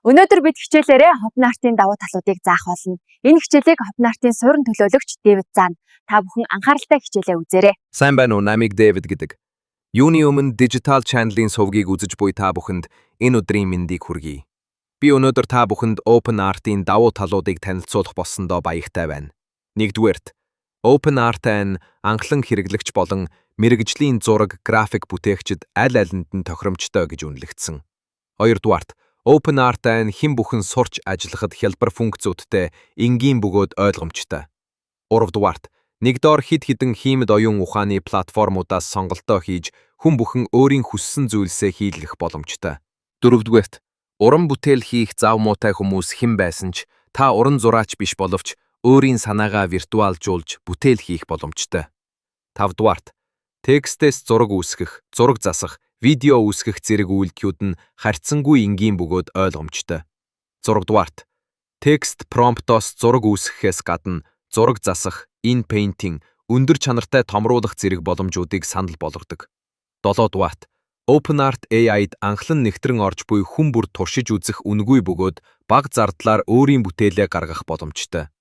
Өнөөдөр бид хичээлээрээ OpenArt-ын давуу талуудыг заах болно. Энэ хичээлийг OpenArt-ын суурин төлөөлөгч Дэвид заана. Та бүхэн анхааралтай хичээлээ үзээрэй. Сайн байна уу? Намайг Дэвид гэдэг. Юуны өмнө Digital Channel-ийн сувгийг үзэж буй та бүхэнд энэ өдрийн мэндийг хүргэе. Би өнөөдөр та бүхэнд OpenArt-ын давуу талуудыг танилцуулах болсондоо баяртай байна. Нэгдүгээрт, OpenArt нь анхлан хэрэглэгч болон мэргэжлийн зураг, график бүтээгчид аль алинд нь тохиромжтой гэж үнэлэгдсэн. Хоёрдугаарт, OpenArt нь хэн бүхэн сурч ажиллахад хялбар функцүүдтэй, энгийн бөгөөд ойлгомжтой. Гуравдугаарт, нэг доор хэд хэдэн хиймэл оюун ухааны платформудаас сонголтоо хийж, хүн бүхэн өөрийн хүссэн зүйлсээ хийлгэх боломжтой. Дөрөвдүгээрт, уран бүтээл хийх зав муутай хүмүүс хэн байсан ч, та уран зураач биш боловч өөрийн санаагаа виртуалжуулж бүтээл хийх боломжтой. Тавдугаарт, текстээс зураг үүсгэх, зураг засах, видео үүсгэх зэрэг үйлдэлүүд нь харьцангуй энгийн бөгөөд ойлгомжтой. Зургадугаарт, текст промптоос зураг үүсгэхээс гадна зураг засах, inpainting, өндөр чанартай томруулах зэрэг боломжуудыг санал болгодог. Долоодугаарт, OpenArt AI-д анхлан нэвтрэн орж буй хүн бүр туршиж үзэх үнэгүй бөгөөд бага зардлаар өөрийн бүтээлээ гаргах боломжтой.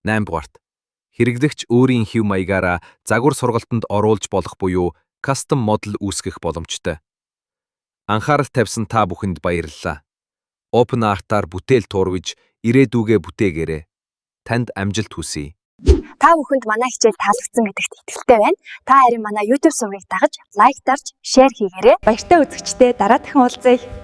8-дугаарт, хэрэглэгч өөрийн хэв маягаараа загвар сургалтанд оруулж болох буюу custom model үүсгэх боломжтой. Анхаарал тавьсан та бүхэнд баярлалаа. OpenArt-аар бүтээл туурвиж, ирээдүйгээ бүтээгээрэй. Танд амжилт хүсье. Та бүхэнд манай хичээл таалагдсан гэдэгт итгэлтэй байна. Та харин манай YouTube сувгийг дагаж, лайк дарж, share хийгээрэй. Баяртай үзэгчдээ, дараа дахин уулзъя.